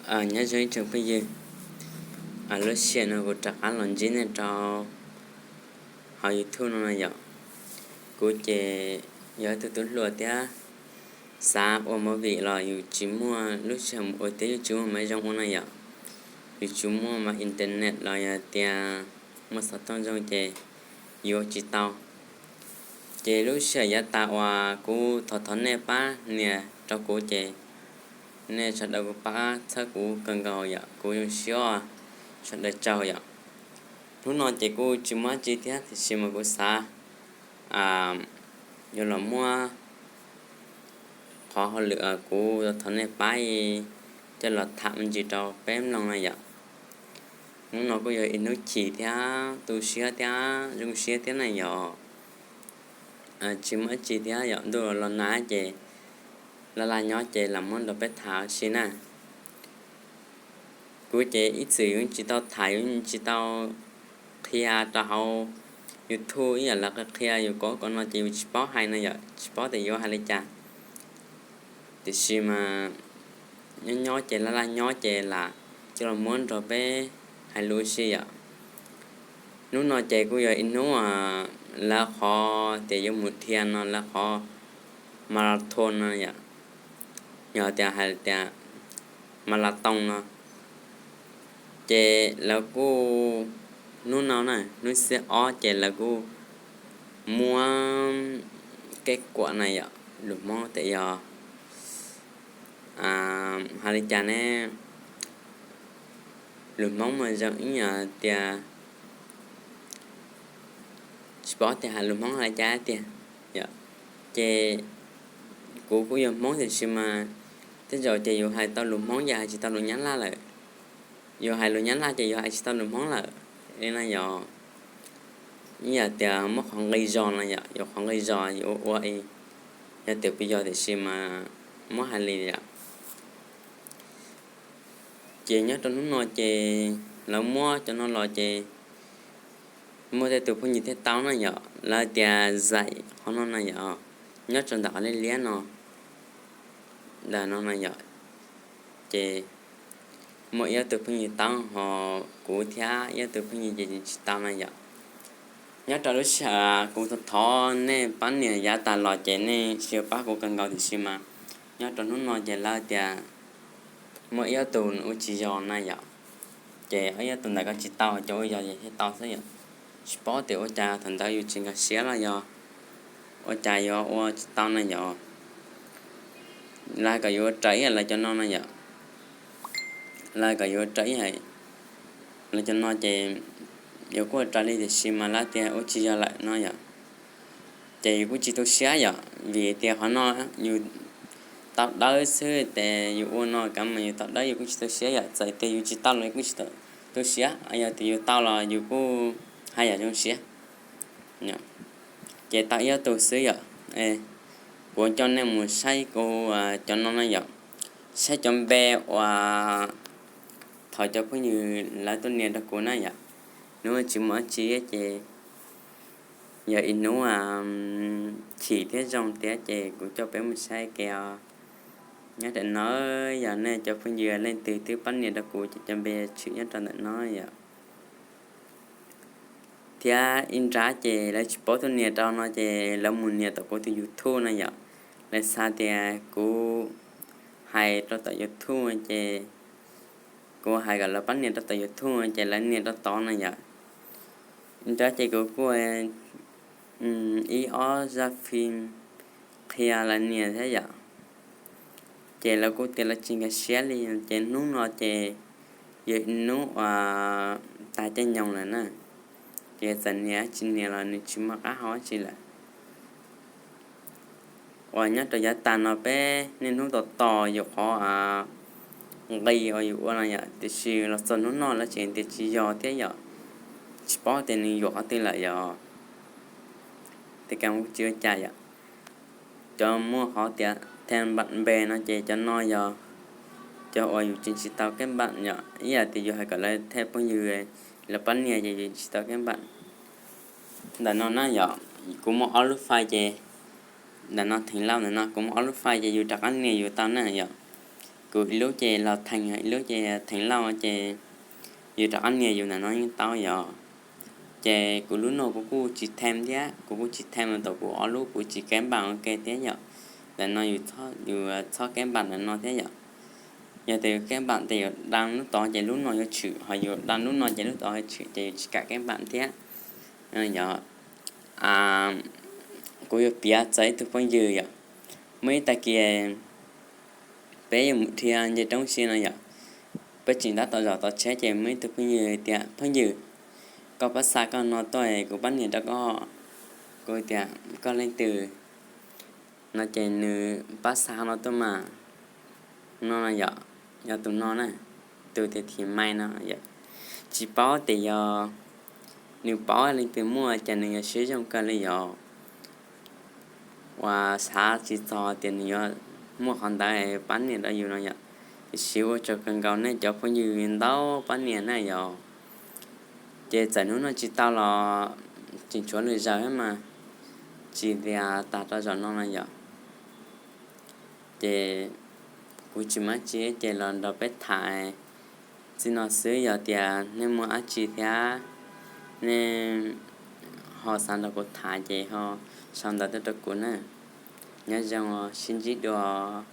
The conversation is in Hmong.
Nyob zoo ib tsoom phooj ywg, lub sij hawm no kuv rov qab los ntsib nej rau hauv YouTube no no yom. Kuv ces yog ib tug tub hluas thiab xav ua movie los yus tsis muaj lub sij hawm mus ua thiab yus tsis muaj maiv zoo ua no yom. Yus tsis muaj mas internet los yog tias muaj xov tooj zoo ces yus ua tsis tau. Ces lub sij hawm yav tas uas kuv thov thov nej pab nias rau kuv ces nej sawv daws kuj pab txhawb kuv kawg nkaus yom, kuv zoo siab, sawv daws tsaug yom. Hnub no ces kuj tsis muaj dab tsi thiab tiam sis mas kuv xav yuav los muab qhov hauj lwm kuv thov nej pab coj los tham me ntsis rau peb mloog na yom. Hnub no kuj yog ib hnub chim thiab tu siab thiab zoo siab thiab na yom. Tsis muaj dab tsi thiab yom, ntuj los nag ces laj laj nyob ces lam muab nrog peb tham ua si na. Kuv ces ib txwm yus tsis tau tham, yus tsis tau qhia rau hauv YouTube ib yam lawv qhia yus kom ub kom no ces yus tsis paub hais no yom, tsis paub tias yuav hais li cas. Tiam sis mas nyob nyob ces laj laj nyob ces lam coj los muab nrog peb hais lus ua si yom. Hnub no ces kuj yog ib hnub lawv qhov tias yuav mus dhia no, lawv qhov marathon no yom, yog tias hais tias marathon no. Ces lawv kuj, hnub no na, hnub xiab ob ces lawv kuj muab kev kuam na yom, lus Hmoob tias yog, hais li cas ne, lus Hmoob mas zoo ib yam tias, tsis paub tias hais lus Hmoob hais li cas tiag yom. Ces kuv kuj yog Hmoob tiam sis mas tej zaum ces yus hais tau lus Hmoob ces hais tsis tau lus Nyab Laj lawm, yus hais lus Nyab Laj ces yus hais tsis tau lus Hmoob lawm li na yom. Ib yam tias muab qhov nqi zog no yom, yuav qhov nqi zog yuav ua ua, yog tias puas yog tiam sis mas muab hais li yom. Ces nyob rau hnub no ces lawv muab cov no los ces muaj tej tus phooj ywg thiaj tau na yom, lawv tias zaim qhov no na yom, nyob rau ntawm qhov liab liab no, ntawm no na yom. Ces muaj ib ob tug phooj ywg tau, ho kuv thiab ib ob tug phooj ywg ces tsis tau na yom. Nyob rau lub sij hawm kuv thov nej pab nias yav tas los ces nej sib pab kuv kawg nkaus tiam sis mas nyob rau hnub no ces lawv tias muaj ib ob tug ua tsis yog na yom. Ces ib ob tug ntawd koj tsis tau, cov ua yog ces thiaj tau xwb yom. Tsis paub tias ua cas thaum ntawd yus tsis nkag siab los yog ua cas yuav ua tsis tau na yom. Lawv kom yus ua raws ib yam lawv cov no na yom. Lawv kom yus ua raws ib yam lawv cov no ces yus kuj ua raws li tiam sis mas lawv tias ua tsis yog lawm no yom. Ces yus kuj tsis tu siab yom, vim tias qhov no yus tau dawb xwb ces yus ua no kav mas yus tau dawb yus kuj tsis tu siab yom, txawm tias yus tsis tau los yus kuj tsis tu siab, yog tias yus tau los yus kuj haj yam zoo siab. Ces tau ib ob tug xwb yom. Kuv coj nej mus saib kuv cov no na yom, saib cov npe uas thaum cov phooj ywg lawv tuaj nias rau kuv na yom. Hnub tsis muaj dab tsi ces yog ib hnub chim thiab zoo thiab ces kuv coj peb mus saib kiag os. Nyob ntawm no yog nej cov phooj ywg leej twg twb pab nias rau kuv ces cov npe tshwm nyob rau ntawm no yom. Thiab ib nrab ces lawv tsis paub tuaj nias rau no ces lawv mus nias tom kuv tus YouTube na yom. Lawv xav tias kuv hais rau tom YouTube ces kuv hais kom lawv pab nias rau tom YouTube ces lawv nias rau tod na yom. Ib nrab ces kuv kuj ib ob zaj fim qhia lawv nias thiab yom. Ces lawv kuj tias lawv tsis nkag siab li, ces hnub no ces yog hnub uas tag caij nyoog lawm na, ces txawm nias tsis nias los nws tsis muaj qab hau dab tsi lawm. Uas nyob rau yav tag no peb niaj hnub tos tos yus qhov nqi uas yus ua no yom, tiam sis los txog hnub no lawv tseem tias tsis yog thiab yom, tsis paub tias nws yuam qhov twg lawm yom. Tej kas kuj tsis ua cas yom. Cov muaj qhov tias thej npam npe no ces cov no yog cov uas yus tseem tsis tau kev npam yom, ib yam tias yus hais kom lawv thej phooj ywg lawv pab nias ces yus tsis tau kev npam. Ntawm no na yom, kuv muaj ob lub file ces ntawm no theem lauj ntawm no kuv muaj ob lub file ces yus rov qab nias yus tau na yom. Kuv ib lub ces los theem, ib lub ces theem lauj ces yus rov qab nias yus ntawm no yeej tau yom. Ces kuv lub no kuv kuj tsis them thiab, kuv kuj tsis them los tau, kuv ob lub kuv tsis kev npam ua ke thiab yom. Ntawm no yus, yus txhob kev npam ntawm no thiab yom. Yog tias kev npam ces yus da lub tod ces lub no yuav tshwm, ho yus da lub no ces lub tod yuav tshwm ces yus tsis kam kev npam thiab. Yog kuv yuav piav txog ib tug phooj ywg yom, muaj ib tag kis peb yuav mus dhia nce roob si no yom, peb tseem tab tom zaum tau tsheb ces muaj ib tug phooj ywg tias, phooj ywg, koj pab xa koj no tuaj kuv pab nias rau koj. Kuv tias koj leej twg no ces nws pab xa no tuaj mas, no no yom, yog tus no na, tus tias Thim Mai no yom. Tsis paub tias yog nws paub leej twg muaj ces nws yuav siab zoo kawg li yom. Uas xav tsis txog tias nws yuav muaj qhov ntawd pab nias rau yus no yom. Tiam sis ua tsaug kawg nkaus nej cov phooj ywg ntau pab nias na yom. Ces txawm hnub no tsis tau los tseem tshuav lwm zaus mas, tsis tias tag rau zaum no no yom. Ces kuv tsis muaj dab tsi ces los nrog peb tham txij no xwb, yog tias nej muaj dab tsi thiab nej ho xav nrog kuv tham ces ho sau ntawv tuaj rau kuv na. Nyob zoo, sib ntsib dua.